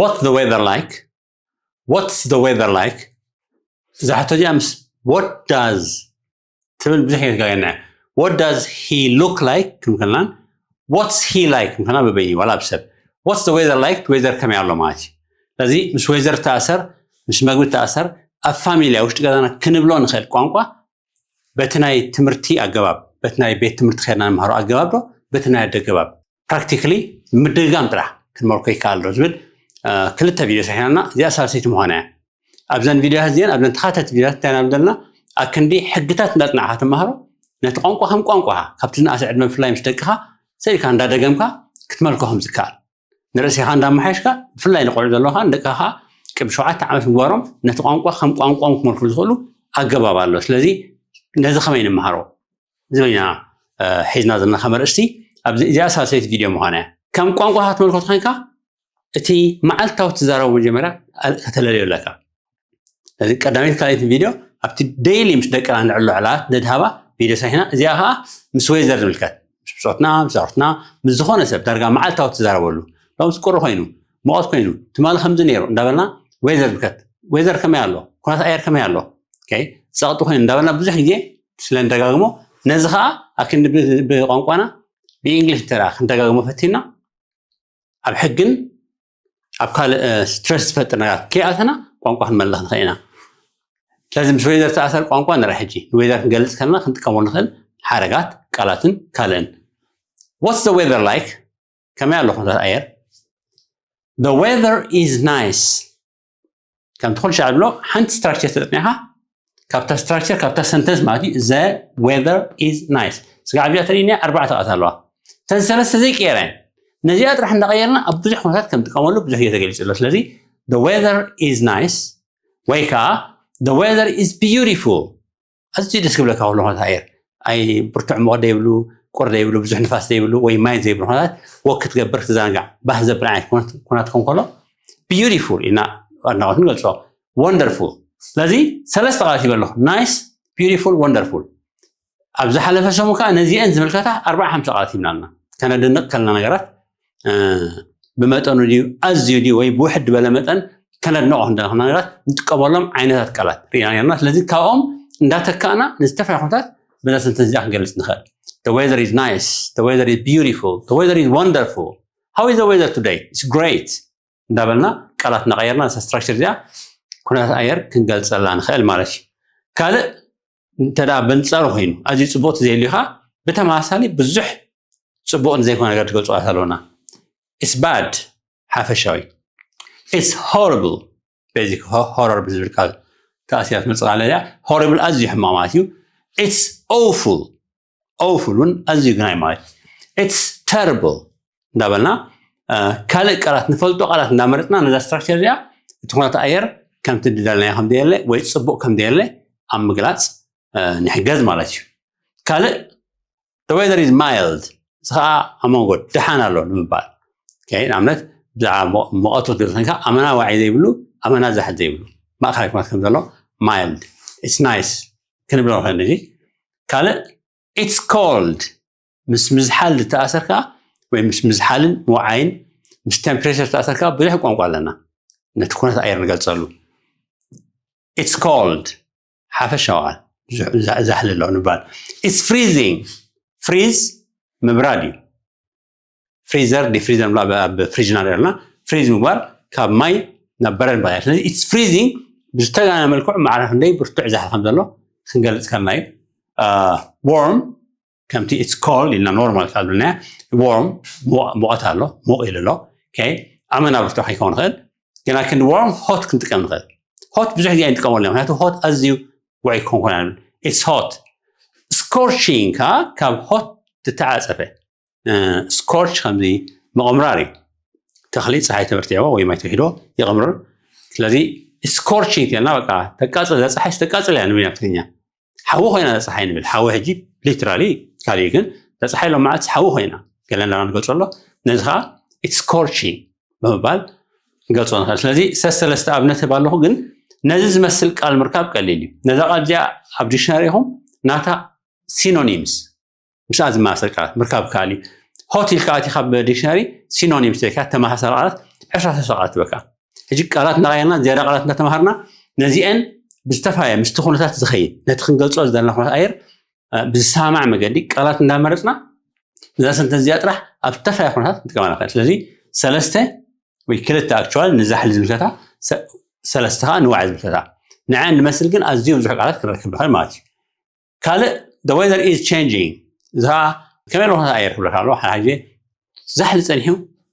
What's the weather like? What's the weather like? እዛ ሕቶ እዚኣ ምስ what does ትብል ብዙሕ እየ ትጋገና። What does he look like ክንከልናን what's he like ክንከልና በበይኒ ዋላ ብሰብ what's the weather like? Weather ከመይ ኣሎ ማለት እዩ። ስለዚ ምስ weather ተኣሰር፣ ምስ መግቢ ተኣሰር፣ ኣብ ፋሚሊ ውሽጢ ገዛና ክንብሎ ንኽእል ቋንቋ በቲ ናይ ትምህርቲ ኣገባብ፣ በቲ ናይ ቤት ትምህርቲ ከድና ንምሃሮ ኣገባብ ዶ በቲ ናይ ኣደ ኣገባብ? ፕራክቲካሊ ምድግጋም ጥራሕ ክንመልኮ ይከኣል ዶ ዝብል ክልተ ቪድዮ ሰሒናና። እዚኣ ሳልሰይቲ ምዃና እያ። ኣብዘን ቪድዮታት እዚአን ኣብዘን ተኻተልቲ ቪድዮታት እንታይ ናብ ዘለና ኣክንዲ ሕግታት እንዳፅናዕካ ትመሃሮ ነቲ ቋንቋ ከም ቋንቋ ካብቲ ዝነኣሰ ዕድመ ብፍላይ ምስ ደቅኻ ስኢልካ እንዳደገምካ ክትመልኮ ከም ዝከኣል ንርእስኻ እንዳመሓየሽካ ብፍላይ ንቆልዑ ዘለኻ ንደቅኻ ከዓ ቅድሚ ሸውዓተ ዓመት ምግባሮም ነቲ ቋንቋ ከም ቋንቋም ክመልኩ ዝኽእሉ ኣገባብ ኣሎ። ስለዚ ነዚ ከመይ ንምሃሮ ዝብል ኢና ሒዝና ዘለና ከም ኣርእስቲ። ኣብዚ እዚኣ ሳልሰይቲ ቪድዮ ምዃና እያ። ከም ቋንቋ ክትመልኮ ተኮይንካ እቲ መዓልታዊ ትዛረቦ መጀመርያ ከተለልዮ ኣለካ። ስለዚ ቀዳመይቲ ካልኣይቲ ቪድዮ ኣብቲ ዴይሊ ምስ ደቅና ንዕሎ ዕላላት ነድሃባ ቪድዮ ሰሪሕና። እዚኣ ከዓ ምስ ዌዘር ዝምልከት ምስ ብፆትና ምስ ኣዕሩኽትና ምስ ዝኾነ ሰብ ዳርጋ መዓልታዊ ትዛረበሉ ሎምስ ቁሪ ኮይኑ ሙቐት ኮይኑ ትማሊ ከምዚ ነይሩ እንዳበልና ዌዘር ዝምልከት ዌዘር ከመይ ኣሎ ኩነታት ኣየር ከመይ ኣሎ ፀቕጢ ኮይኑ እንዳበልና ብዙሕ ግዜ ስለ ንደጋግሞ ነዚ ከዓ ኣክንዲ ብቋንቋና ብእንግሊሽ እንተ ክንደጋግሞ ፈቲና ኣብ ሕግን ኣብ ካልእ ስትረስ ዝፈጥር ነገራት ከይኣተና ቋንቋ ክንመልኽ ንኽእል ኢና። ስለዚ ምስ ዌዘር ተኣሰር ቋንቋ ንርኢ ሕጂ ንዌዘር ክንገልፅ ከለና ክንጥቀመሉ ንኽእል ሓረጋት ቃላትን ካልእን። What's the weather like? ከመይ ኣሎ ኩነታት ኣየር? The weather is nice። ከምቲ ኩሉ ሻዕ ብሎ ሓንቲ ስትራክቸር ተጠቅሚኻ ካብታ ስትራክቸር ካብታ ሰንተንስ ማለት እዩ the weather is nice። ስጋዕ ብዚኣ ተርእዩኒ ኣርባዕተ ቃላት ኣለዋ። እተን ሰለስተ ዘይቀየራ እየን። ነዚኣ ጥራሕ እንዳቀየርና ኣብ ብዙሕ ኩነታት ከም ጥቀመሉ ብዙሕ እየ ተገሊጹ ኣሎ። ስለዚ the weather is nice ወይ ከዓ the weather is beautiful ኣዝዩ ደስ ክብለካ ኩሉ ኩነታት ኣየር ኣይ ብርቱዕ ሙቐት ዘይብሉ ቁር ዘይብሉ ብዙሕ ንፋስ ዘይብሉ ወይ ማይ ዘይብሉ ኩነታት ወክ ክትገብር ክትዘናጋዕ ባህ ዘብል ዓይነት ኩነታት ክኾን ከሎ beautiful ኢና ኣድናቆት ንገልፆ። Wonderful። ስለዚ ሰለስተ ቃላት ይበለኹ nice፣ beautiful፣ wonderful። ኣብ ዝሓለፈ ሰሙን ከዓ ነዚአን ዝምልከታ ኣርባዓ ሓምሳ ቃላት ሂብና ኣለና። ከነድንቕ ከለና ነገራት ብመጠኑ ድዩ ኣዝዩ ድዩ ወይ ብውሕድ ዝበለ መጠን ከነድንቖ ክንደለና ነገራት ንጥቀመሎም ዓይነታት ቃላት ርኢና ነርና። ስለዚ ካብኦም እንዳተካእና ንዝተፈላለዩ ኩነታት በዛ ሰንተንስ እዚኣ ክንገልፅ ንኽእል። The weather is nice። The weather is beautiful። The weather is wonderful። How is the weather today? It's great። እንዳበልና ቃላት እናቐየርና እዛ ስትራክቸር እዚኣ ኩነታት ኣየር ክንገልፀላ ንኽእል ማለት እዩ። ካልእ እንተ በንፃሩ ኮይኑ ኣዝዩ ፅቡቕ ተዘይልዩኻ ብተመሳሳሊ ብዙሕ ፅቡቕ ንዘይኮነ ነገር ትገልፁ ቃላት ኣለውና። It's bad ሓፈሻዊ። It's horrible ቤዚክ ሆረር ብዝብል ቃል ተኣሲራ ትመፅእ ቃል እያ። Horrible ኣዝዩ ሕማቕ ማለት እዩ። It's awful awful እውን ኣዝዩ ግናይ ማለት እዩ። It's terrible እንዳበልና ካልእ ቃላት ንፈልጦ ቃላት እንዳመረፅና ነዛ ስትራክቸር እዚኣ እቲ ኩነታት ኣየር ከምቲ ዝደለናዮ ከም ዘየለ ወይ ፅቡቕ ከም ዘየለ ኣብ ምግላፅ ንሕገዝ ማለት እዩ። ካልእ the weather is mild እዚ ከዓ ኣብ መንጎ ደሓን ኣሎ ንምባል ንኣብነት ብዛዕባ ሙቐቱ ክትብል ኮይንካ ኣመና ዋዒ ዘይብሉ ኣመና ዛሕል ዘይብሉ ማእከላይ ኩነታት ከም ዘሎ mild። It's nice ክንብሎ ንኽእል። እዚ ካልእ it's cold ምስ ምዝሓል ዝተኣሰር ከዓ ወይ ምስ ምዝሓልን ምውዓይን ምስ ቴምፕሬቸር ዝተኣሰር ከዓ ብዙሕ ቋንቋ ኣለና ነቲ ኩነት ኣየር ንገልፀሉ። It's cold ሓፈሻዊ ቃል ዛሕሊ ኣሎ ንባል። It's freezing freeze ምብራድ እዩ። ፍሪዘር ዲፍሪዘር ንብላ ኣብ ፍሪጅና ንርና ፍሪዝ ምግባር ካብ ማይ ናብ በረድ ምባል። ስለዚ it's freezing ብዝተጋነ መልክዑ ማዕረ ክንደይ ብርቱዕ ዛሕሊ ከም ዘሎ ክንገልፅ ከለና እዩ። Warm ከምቲ it's cold ኢልና ኖርማል ካብ ዝብልና warm ሙቐት ኣሎ ሙቕ ኢሉ ኣሎ። ኣመና ብርቱዕ ከይከውን ይኽእል ግን ኣክንዲ warm hot ክንጥቀም ንኽእል። Hot ብዙሕ ግዜ ኣይንጥቀመሉ ምክንያቱ hot ኣዝዩ ውዑይ ክኸውን ኮና It's hot። Scorching ከዓ ካብ hot ዝተዓፀፈ scorch ከምዚ ምቕምራር እዩ። ተኽሊ ፀሓይ ተበርቲዕዎ ወይ ማይ ተውሒዶ ይቕምርር። ስለዚ scorching ትልና በቃ ተቃፅል እዛ ፀሓይ ተቃፅል እያ ንብል ኢና ብትግርኛ። ሓዊ ኮይና እዛ ፀሓይ ንብል። ሓዊ ሕጂ ሊትራሊ ካልእ ግን እዛ ፀሓይ ሎም መዓልቲ ሓዊ ኮይና ገለ እንዳና ንገልፆ ኣሎ። ነዚ ከዓ it's scorching ብምባል ክንገልፆ ንኽእል። ስለዚ ሰሰለስተ ኣብነት ህብ ኣለኹ ግን ነዚ ዝመስል ቃል ምርካብ ቀሊል እዩ። ነዛ ቃል እዚኣ ኣብ ዲክሽነሪ ኢኹም ናታ ሲኖኒምስ ምስኣ ዝመሳሰል ቃላት ምርካብ ከኣል እዩ። ሆት ኢልካ ኣቲኻ ብዲክሽነሪ ሲኖኒምስ ኢልካ ተመሳሳሊ ቃላት ዕስራ ሰለስተ ቃላት ትበካ። ሕጂ ቃላት እናቐየርና ዝያዳ ቃላት እናተምሃርና ነዚአን ብዝተፈላለየ ምስቲ ኩነታት ዝኸይድ ነቲ ክንገልጾ ዝደለና ኩነታት ኣየር ብዝሰማማዕ መገዲ ቃላት እንዳመረፅና ነዛ ሰንተንስ እዚኣ ጥራሕ ኣብ ዝተፈላለየ ኩነታት ክንጥቀማ ንኽእል። ስለዚ ሰለስተ ወይ ክልተ ኣክቹዋል ንዛሕሊ ዝምልከታ፣ ሰለስተ ከዓ ንዋዒ ዝምልከታ። ንዐን ንመስል ግን ኣዝዩ ብዙሕ ቃላት ክንረክብ ንኽእል ማለት እዩ። ካልእ the weather is changing፣ እዚ ከዓ ከመይ ኩነታት ኣየር ክብለካ ኣለዎ። ሓደ ሓደ ዛሕሊ ፀኒሑ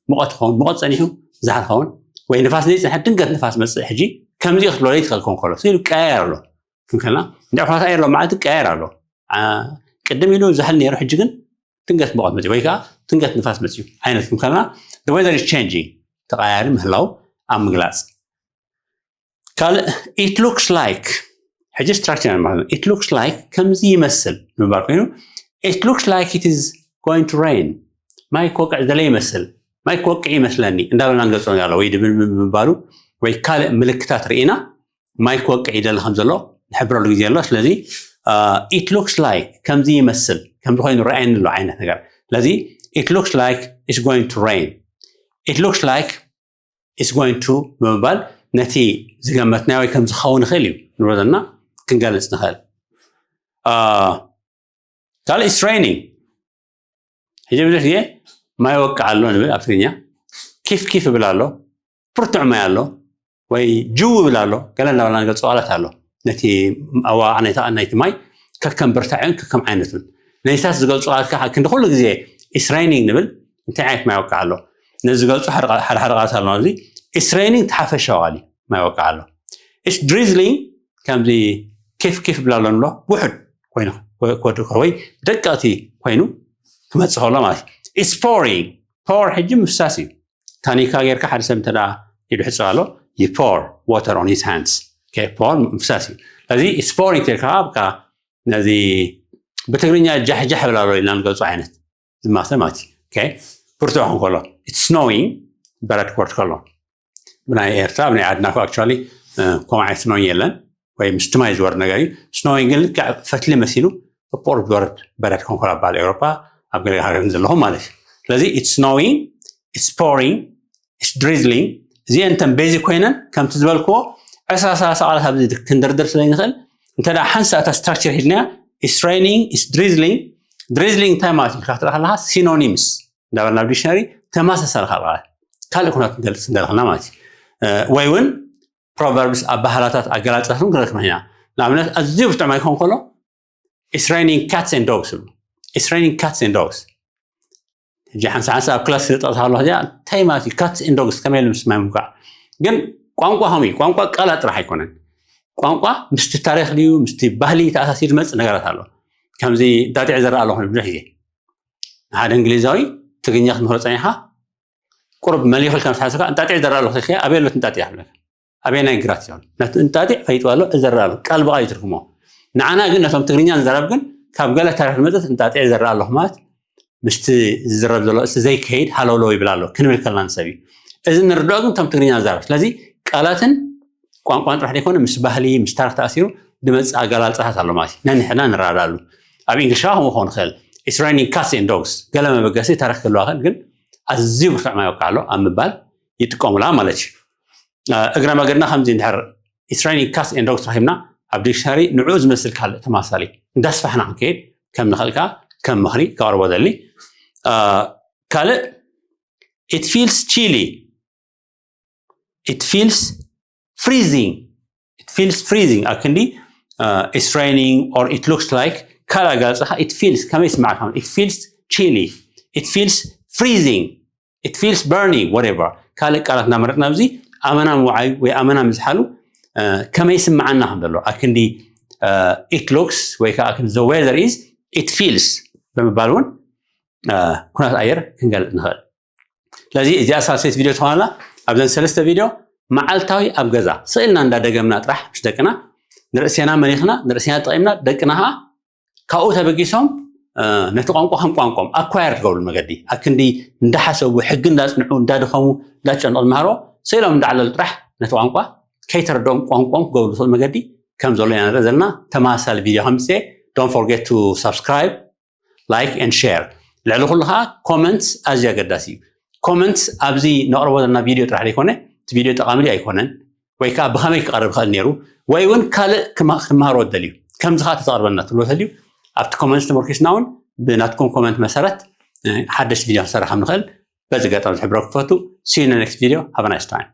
ሙቐት ይኸውን፣ ሙቐት ፀኒሑ ዛሕሊ ይኸውን፣ ወይ ንፋስ ዘይፀንሐ ድንገት ንፋስ መፅእ። ሕጂ ከምዚ ክትብሎ ዘይትኽእል ክኸውን ከሎ ኢሉ ቀያየር ኣሎ። ክንከልና እንደ ኩነታት ኣየር ኣሎ ማለት ቀያየር ኣሎ። ቅድም ኢሉ ዛሕሊ ነይሩ፣ ሕጂ ግን ድንገት ሙቐት መፅኡ ወይ ከዓ ድንገት ንፋስ መፅኡ ዓይነት ክንከልና the weather is changing፣ ተቐያሪ ምህላው ኣብ ምግላፅ። ካልእ it looks like፣ ሕጂ ስትራክቸር ማለት ነው። It looks like ከምዚ ይመስል ንምባል ኮይኑ it looks like it is going to rain፣ ማይ ክወቅዕ ዝደለ ይመስል፣ ማይ ክወቅዕ ይመስለኒ እንዳበልና ንገልጾ ኣሎ ወይ ድብል ምባሉ ወይ ካልእ ምልክታት ርኢና ማይ ክወቅዕ ይደሊ ከም ዘሎ ንሕብረሉ ግዜ ኣሎ። ስለዚ it looks like ከምዚ ይመስል፣ ከምዚ ኮይኑ ረኣየኒ ኣሎ ዓይነት ነገር። ስለዚ it looks like it's going to rain፣ it looks like it's going to ብምባል ነቲ ዝገመትናዮ ወይ ከም ዝኸውን ይኽእል እዩ ንብሎ ዘለና ክንገልጽ ንኽእል። ካልእ it's raining። ሕጂ ብዙሕ ግዜ ማይ ወቅዕ ኣሎ ንብል ኣብ ትግርኛ፣ ኪፍ ኪፍ ይብል ኣሎ፣ ብርቱዕ ማይ ኣሎ ወይ ጅው ይብል ኣሎ፣ ገለ እናበልና ንገልጾ ቃላት ኣሎ። ነቲ ኣዋቕዕ ናይቲ ናይቲ ማይ ከከም ብርታዕን ከከም ዓይነቱን ነዚታት ዝገልጹ ቃላት ከዓ ክንዲ ኩሉ ግዜ it's raining ንብል፣ እንታይ ዓይነት ማይ ወቅዕ ኣሎ ነዚ ዝገልጹ ሓደ ሓደ ቃላት ኣሎ። እዚ it's raining ተሓፈሻዊ ቃል እዩ፣ ማይ ወቅዕ ኣሎ። It's drizzling ከምዚ ኪፍ ኪፍ ይብል ኣሎ ንብሎ፣ ውሑድ ኮይኑ ክወድእ ከሎ ወይ ደቀቕቲ ኮይኑ ክመጽእ ከሎ ማለት እዩ። It's pouring፣ ፖር ሕጂ ምፍሳስ እዩ። ታኒካ ጌርካ ሓደ ሰብ እንተ ኢዱ ሕጽብ ኣሎ you pour water on his hands። ፖር ምፍሳስ እዩ። ስለዚ it's pouring ተልካ ኣብካ ነዚ ብትግርኛ ጃሕጃሕ ይብል ኣሎ ኢልና ንገልጾ ዓይነት ዝማሰል ማለት እዩ። ብርቱዕ ክኸውን ከሎ it's snowing፣ በረድ ክወርድ ከሎ ብናይ ኤርትራ ብናይ ዓድና actually ከምኡ ዓይነት snowing የለን ወይ ምስቲ ማይ ዝወርድ ነገር እዩ። Snowing ግን ልክዕ ፈትሊ መሲሉ ቁር ዝወርድ በረድ ክኸውን ከሎ ኣብ ባህሊ ኤውሮጳ ኣብ ገለ ሃገር ዘለኹም ማለት እዩ። ስለዚ it's snowing፣ it's pouring፣ it's drizzling። እዚአን እተን ቤዚክ ኮይነን ከምቲ ዝበልክዎ ዕስራ ሰላሳ ቃላት ኣብዚ ክንድርድር ስለ ንኽእል እንተ ደኣ ሓንሳእ እታ ስትራክቸር ሒዝናያ it's raining፣ it's drizzling። Drizzling እንታይ ማለት እዩ ኢልካ ክትርኢ ከለኻ ሲኖኒምስ እንዳበልና ኣብ ዲክሽነሪ ተመሳሳሊ ካልእ ካልእ ኩነት ክንገልጽ እንዳለና ማለት እዩ። ወይ እውን ፕሮቨርብስ፣ ኣባህላታት፣ ኣገላልጻታት እውን ክንረክብ ኢና። ንኣብነት ኣዝዩ ብርቱዕ ማይ ክኸውን ከሎ it's raining cats and dogs ይብሉ። It's raining cats and dogs። ሕጂ ሓንሳ ሓንሳ ኣብ ክላስ ክጠቕሳ ከለኹ እዚኣ እንታይ ማለት እዩ? Cats and dogs ከመይ ኢሉ ምስ ማይ ምውቃዕ? ግን ቋንቋ ከምኡ እዩ። ቋንቋ ቃላት ጥራሕ ኣይኮነን። ቋንቋ ምስቲ ታሪኽ ድዩ ምስቲ ባህሊ ተኣሳሲሩ ዝመጽእ ነገራት ኣሎ። ከምዚ እንጣጢዕ ዝረኣ ኣለኹ ብዙሕ ግዜ ንሓደ እንግሊዛዊ ትግርኛ ክትምህሮ ጸኒኻ ቁሩብ መሊኹ ኢልካ ምስ ሓሰብካ እንጣጢዕ ዝረኣ ኣለኹ ኢልካ ኣበይ ኣሎት እንጣጢዕ ይብለካ። ኣበየናይ ግራት ይኸውን ነቲ እንጣጢዕ ፈይጥዋ ኣሎ እዘርእ ኣሎ ቃል ብቓል ይትርጉሞ። ንዓና ግን ነቶም ትግርኛ ንዛረብ ግን ካብ ገለ ታሪኽ ዝመፅእ እንጣጢዕ ዘርእ ኣለኹ ማለት ምስቲ ዝዝረብ ዘሎ እስቲ ዘይከይድ ሃለውለው ይብል ኣሎ ክንብል ከለና ንሰብ እዩ። እዚ ንርድኦ ግን ከም ትግርኛ ንዛረብ። ስለዚ ቃላትን ቋንቋን ጥራሕ ዘይኮነ ምስ ባህሊ ምስ ታሪኽ ተኣሲሩ ዝመፅእ ኣገላልፃታት ኣሎ ማለት እዩ። ነንሕድና ንረዳዳሉ። ኣብ እንግሊሽ ከዓ ከምኡ ክኸውን ይኽእል። It's raining cats and dogs፣ ገለ መበገሲ ታሪኽ ክህልዋ ይኽእል ግን ኣዝዩ ብርቱዕ ማይ ይወቅዕ ኣሎ ኣብ ምባል ይጥቀሙላ ማለት እዩ። እግረ መገድና ከምዚ እንድሕር It's raining cats and dogs ረኺብና ኣብ ዲክሽነሪ ንዕኡ ዝመስል ካልእ ተማሳሊ እንዳስፋሕና ክንከይድ ከም ንኽእል ከዓ ከም ምኽሪ ከቕርቦ ደሊ። ካልእ it feels chilly፣ it feels freezing፣ it feels freezing ኣክንዲ it's raining or it looks like ካልእ ኣጋልጽኻ it feels ከመይ ይስማዕካ? It feels chilly፣ it feels freezing፣ it feels burning whatever ካልእ ቃላት እናመረጥና ኣብዚ ኣመና ምውዓይ ወይ ኣመና ምዝሓሉ ከመይ ይስምዓና ከም ዘሎ ኣክንዲ it looks ወይ ከዓ ኣክንዲ the weather is it feels ብምባል እውን ኩነት ኣየር ክንገልፅ ንኽእል። ስለዚ እዚኣ ሳልሰይቲ ቪድዮ ትኾናላ ኣብዘን ሰለስተ ቪድዮ መዓልታዊ ኣብ ገዛ ስእልና እንዳደገምና ጥራሕ ምስ ደቅና ንርእስና መሊኽና ንርእስና ተጠቂምና ደቅና ከዓ ካብኡ ተበጊሶም ነቲ ቋንቋ ከም ቋንቋም ኣኳየር ትገብሩ መገዲ ኣክንዲ እንዳሓሰቡ ሕጊ እንዳፅንዑ እንዳደኸሙ እንዳጨነቑ ዝመሃሮ ስኢሎም እንዳዓለሉ ጥራሕ ነቲ ቋንቋ ከይተረድኦም ቋንቋም ክገብሩ ዝኽእል መገዲ ከም ዘሎ ኢና ንርኢ ዘለና። ተመሳሳሊ ቪድዮ ከምፅእ don't forget to subscribe like and share። ልዕሊ ኩሉ ከዓ ኮመንትስ ኣዝዩ ኣገዳሲ እዩ። ኮመንትስ ኣብዚ ነቕርቦ ዘለና ቪድዮ ጥራሕ ዘይኮነ እቲ ቪድዮ ጠቓሚ ድዩ ኣይኮነን ወይ ከዓ ብኸመይ ክቐርብ ይኽእል ነይሩ ወይ እውን ካልእ ክማ- ክትመሃርዎ ትደልዩ ከምዚ ከዓ ተተቕርበልና ትብሎ ተልዩ ኣብቲ ኮመንትስ ተመርኪስና እውን ብናትኩም ኮመንት መሰረት ሓደሽቲ ቪድዮ ክንሰርሕ ከም ንኽእል በዚ ገጣሚ ዝሕብረኩም ክፈቱ። See you in the next video. Have a nice time.